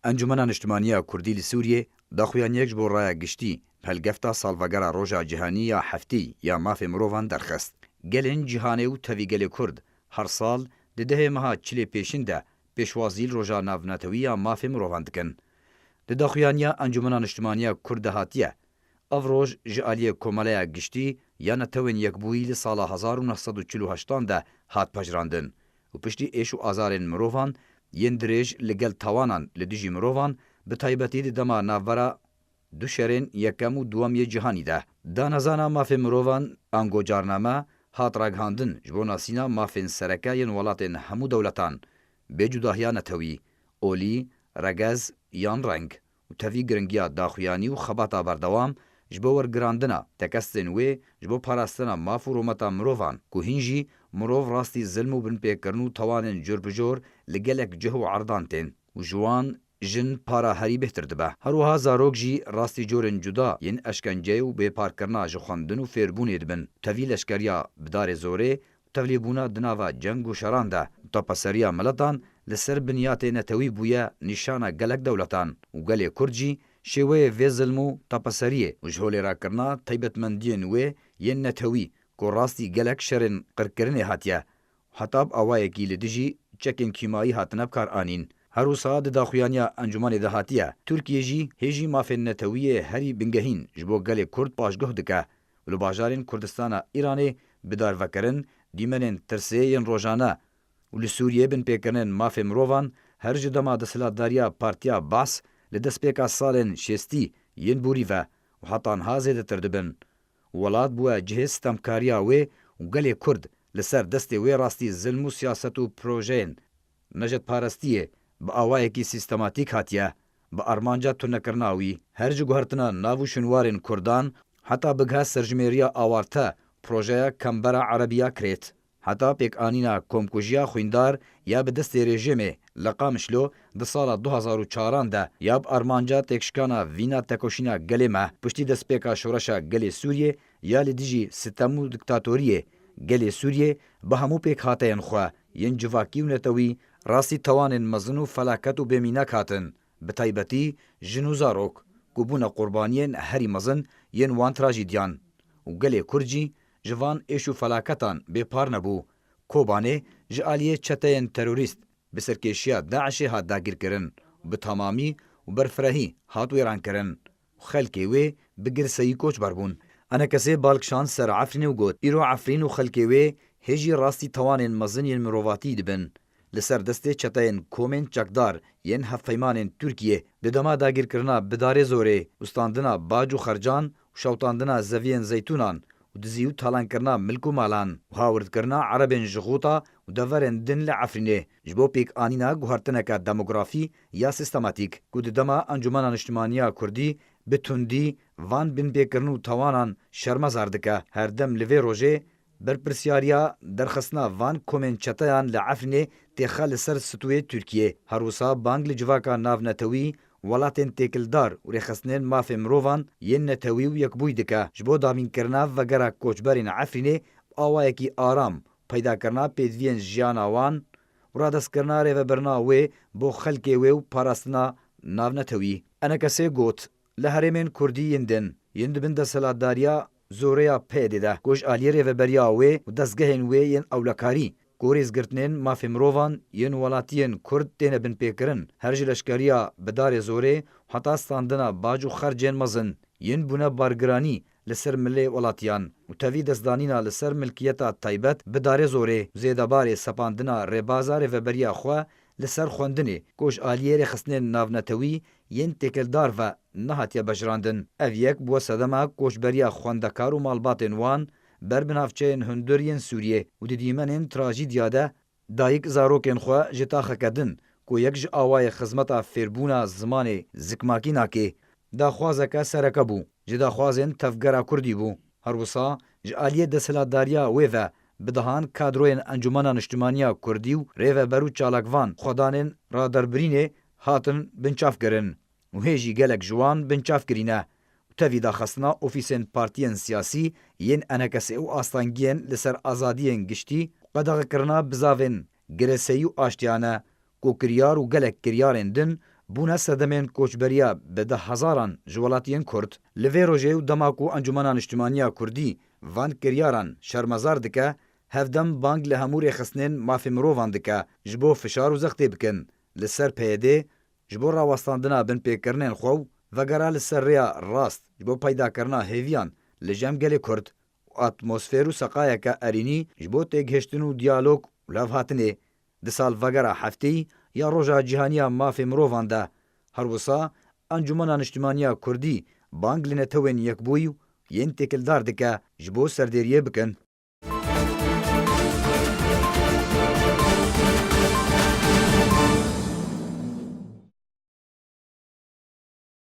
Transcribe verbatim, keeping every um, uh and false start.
Encûmena Niştimaniya Kurdî li Sûriyê daxuyaniyek ji bo raya giştî bi helgefta salvegera Roja Cîhanî ya heftê ya Mafê Mirovan derxist. Gelên cîhanê û tevî gelê Kurd her sal di dehê meha Çilê Pêşîn de pêşwazî li Roja Navnetewî ya Mafê Mirovan dikin. Di daxuyaniya Encûmena Niştimaniya Kurd de hatiye, ev roj ji aliyê Komeleya Giştî ya Netewên Yekbûyî li sala hezar û neh sed û çil û heştan de hat pejirandin û piştî êş û azarên mirovan yên dirêj li gel tawanan li dijî mirovan, bi taybetî di dema navbera du şerên yekem û duwem yê cîhanî de. Danezana mafê mirovan, ango carname, hat ragihandin ji bo nasîna mafên sereke yên welatên hemû dewletan, bê cudahiya netewî, olî, regez yan reng û tevî giringiya daxuyanî û xebata berdewam ji bo wergirandina tekestên wê ji bo parastina maf û rûmeta mirovan ku hîn jî mirov rastî zilm û binpêkirin û tawanên cûr bi cûr li gelek cih û erdan tên û ji wan jin para herî bêhtir dibe. Her wiha zarok jî rastî corên cuda yên eşkenceyê û bêparkirina ji xwendin û fêrbûnê dibin. Tevî leşkeriya bi darê zorê û tevlîbûna di nava ceng û şeran de û tapeseriya miletan li ser binyatê netewî bûye nîşana gelek dewletan û gelê Kurd jî şêweyê vê zilm û tapeseriyê û ji holê rakirina taybetmendiyên wê yên netewî ku rastî gelek şerên qirkirinê hatiye. Heta bi awayekî li dijî çekên kîmayî hatine bi kar anîn. Her wisa di daxuyaniya encûmenê de hatiye, Tirkiye jî hêjî mafên netewî yê herî bingehîn ji bo gelê Kurd paşguh dike û li bajarên Kurdistana Îranê bi darvekirin dîmenên tirsê yên rojane û li Sûriyê binpêkirinên mafê mirovan her ji dema desthilatdariya Partiya Baas li destpêka salên şêstî yên borî ve û heta niha zêdetir dibin. Welat bûye cihê sitemkariya wê û gelê Kurd li ser destê wê rastî zilm û siyaset û projeyên nejetparestiyê bi awayekî sîstematîk hatiye, bi armanca tunekirina wî. Her ji guhertina nav û şûnwarên Kurdan heta bigihe serjimêriya awarte, projeya Kembera Erebiya Krêt, heta pêkanîna komkujiya xwîndar ya bi destê rejîmê li Qamişlo di sala du hazar û çaran de ya bi armanca têkşikana vîna tekoşîna gelê me piştî destpêka şoreşa gelê Sûriyê ya li dijî sitem û diktatoriyê gelê Sûriyê bi hemû pêkhateyên xwe yên civakî û netewî rastî tawanên mezin û felaket û bêmînak hatin, bi taybetî jin û zarok ku bûne qurbaniyên herî mezin yên wan trajîdiyan û gelê Kurd jî ji van êş û felaketan bêpar nebû. Kobanê ji aliyê çeteyên terorîst bi serkêşiya DAIŞê hat dagîrkirin û bi temamî û berfirehî hat wêrankirin û xelkê wê bi girseyî koçber bûn. Enekesê bal kişand ser Efrînê û got, îro Efrîn û xelkê wê hêjî rastî tawanên mezin yên mirovatî dibin. Li ser destê çeteyên komên çekdar yên hevpeymanên Tirkiyê di dema dagîrkirina bi darê zorê û standina bac û xercan û şewtandina zeviyên zeytûnan û dizî û talankirina milk û malan û hawirdkirina erebên ji Xûta û deverên din li Efrînê ji bo pêkanîna guhertineke demografî ya sîstematîk ku di dema Encûmena Niştimanî ya Kurdî bi tundî van binpêkirin û tawanan şermezar dike. Her dem li vê rojê berpirsiyariya derxistina van komên çeteyan li Efrînê têxe li ser stûyê Tirkiyê. Her wisa bang li civaka navnetewî, welatên têkildar û rêxistinên mafê mirovan yên netewî û yekbûyî dike ji bo dabînkirina vegera koçberên Efrînê bi awayekî aram, peydakirina pêdiviyên jiyana wan û radestkirina rêvebirina wê bo xelkê wê û parastina navnetewî. Enekesê got, li herêmên Kurdî yên din yên di bin desthilatdariya zorê ya P Y D'ê de ku ji aliyê rêveberiya wê û dezgehên wê yên ewlekarî ku rêzgirtinên mafê mirovan yên welatiyên Kurd têne binpêkirin, her ji leşkeriya bi darê zorê heta standina bac û xercên mezin yên bûne bargiranî li ser milê welatiyan û tevî destdanîna li ser milkiyeta taybet bi darê zorê û zêdebarê sepandina rêbaza rêveberiya xwe li ser xwendinê ku ji aliyê rêxistinên navnetewî yên têkildar ve nehatiye bejirandin. Ev yek bû sedema koçberiya xwendekar û malbatên wan ber bi navçeyên hundir yên Sûriyê û di dîmenên trajîdiya de dayik zarokên xwe ji taxeke din ku yek ji awayê xizmeta fêrbûna zimanê zikmakî nake, daxwazeke sereke bû. Ji daxwazên tevgera Kurdî bû. Her wisa ji aliyê desthilatdariya wê ve bi dehan kadroyên Encûmena Niştimaniya Kurdî û rêveber û çalakvan xwedanên raderbirînê hatin binçavkirin û hê jî gelek ji wan binçavkirî ne û tevî daxistina ofîsên partiyên siyasî yên enekesê û astengiyên li ser azadiyên giştî û qedexekirina bizavên gireseyî û aştiyane ku kiryar û gelek kiryarên din bûne sedemên koçberiya bi deh hezaran ji welatiyên Kurd. Li vê rojê û dema ku Encûmena Niştimaniya Kurdî van kiryaran şermezar dike, hevdem bang li hemû rêxistinên mafê mirovan dike ji bo fişar û zextê bikin li ser P Y D, ji bo rawestandina binpêkirinên xwe û vegera li ser rêya rast ji bo peydakirina hêviyan li cem gelê Kurd û atmosfêr û seqayeke erênî ji bo têgihiştin û diyalog û levhatinê. Di salvegera hefteyî ya Roja Cîhanî ya Mafê Mirovan de, her wisa Encûmena Niştimaniya Kurdî bang li Netewên Yekbûyî û yên têkildar dike ji bo serdêriyê bikin.